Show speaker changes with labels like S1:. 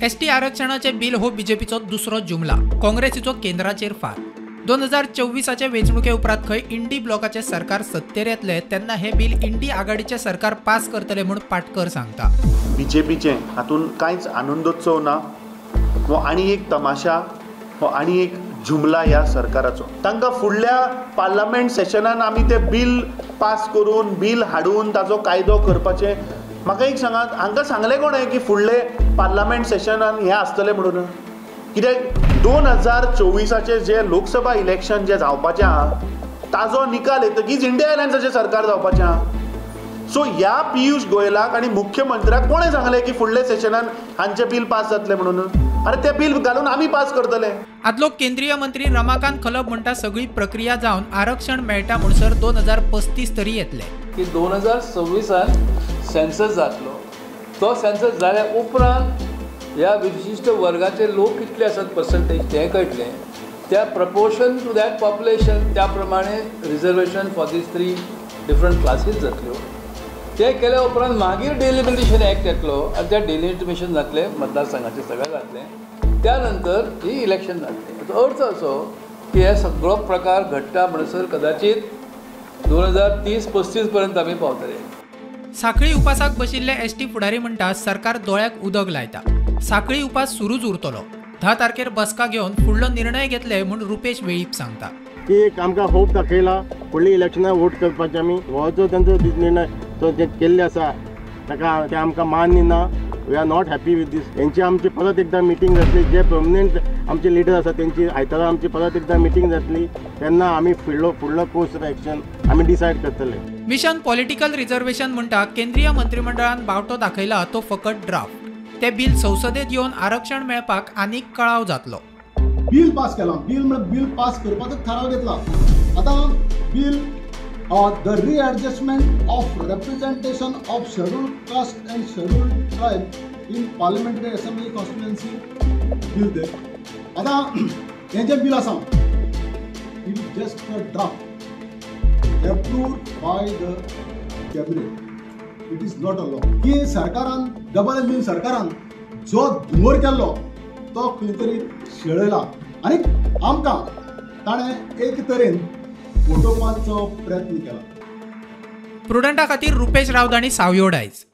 S1: ST आरक्षणाचे bill हो बीजेपीचो दुसरो जुमला, काँग्रेसीचो केंद्राचेर फार. 2024 वेंचणुके उपरांत खंय इंडी ब्लॉकाचे सरकार सत्तेर येतले तेन्ना हे बिल इंडी आघाडीचे सरकार पास करतले म्हूण पाटकर सांगता.
S2: बीजेपीचे हातून कांयच आनंदोत्सव ना, हो आनी एक तमाशा, हो आनी एक जुमला ह्या सरकाराचो. तांकां फुडल्या पार्लमेंट सेशनान आमी ते बिल पास करून बिल हाडून ताजो कायदो करपाचें. म्हाका एक सांगात, हांकां सांगलें कोणें की फुडले पार्लमेंट सेशनान हें आसतलें म्हणून? कित्याक 2024 जे लोकसभा इलेक्शन जे जावपाचें आहा ताजो निकाल येतकीच इंडिया अलायन्साचें सरकार जावपाचें आहा. सो ह्या पियुष गोयलाक आनी मुख्यमंत्र्याक कोणें सांगलें की फुडल्या सेशनान हांचें बिल पास जातलें म्हणून? अरे ते बिल घालून आमी पास करतले.
S1: आदलो केंद्रीय मंत्री रमाकांत खलप म्हणटा सगळी प्रक्रिया जावन आरक्षण मेळटा म्हणसर 2035 तरी येतले.
S3: की 2026 सेन्सस जातलो, तो सेन्सस जाल्या उपरांत ह्या विशिश्ट वर्गाचे लोक कितले आसात पर्संटेज तें कळटलें. त्या प्रपोर्शन टू that population त्या प्रमाणे reservation for these 3 different classes जातल्यो. तें केल्या उपरांत मागीर डिलिमिटेशन एक्ट येतलो आनी त्या डिलिमिटेशन जातलें, मतदारसंघाचें सगळें जातलें, त्या नंतर ही इलेक्शन जातलें. हाचो अर्थ असो की हे सगळो प्रकार घडटा म्हणसर कदाचित 2030-35 पर्यंत आमी पावतले.
S1: साखळी उपासाक बशिल्ले एसटी फुडारी म्हणटा सरकार दोळ्याक उदक लायता, साखळी उपास सुरूच उरतलो. 10 तारखेर बसका घेवन फुडलो निर्णय घेतले म्हूण रुपेश वेळीप सांगता.
S4: की एक आमकां होप दाखयला फुडल्या इलेक्शनाक वोट करपाचे आमी हो जो तांचो निर्णय तो जे केल्ले आसा ताका ते आमकां मान्य ना. We are not happy with this. हेंची आमची परत एकदां मिटींग जातली, जे प्रोमिनंट आमचे लिडर आसा तेंची आयतारा आमची परत एकदां मिटींग जातली, तेन्ना आमी फुडलो कोर्स ऑफ एक्शन आमी डिसायड करतले.
S1: मिशन पॉलिटिकल रिझर्वेशन म्हणटा केंद्रीय मंत्रिमंडळान बावटो दाखयला तो फकत ड्राफ्ट. ते बिल संसदेत येवन आरक्षण मेळपाक आनीक कळाव जातलो.
S5: बिल पास केला, बिल म्हळ्यार बिल पास करपाचो थाराव घेतला. आतां bill the readjustment of representation of scheduled caste and scheduled tribe in parliamentary assembly constituency bill ते. आतां हें जें बिल आसा it is just a draft approved by the cabinet, it is not a law. की सरकारान double engine सरकारान जो धुंवर केल्लो तो खंय तरी शेळयला आनी आमकां ताणें एक तरेन फटोवपाचो प्रयत्न केला.
S1: प्रुडंटा खातीर रुपेश राऊत आनी सावयोड आयज.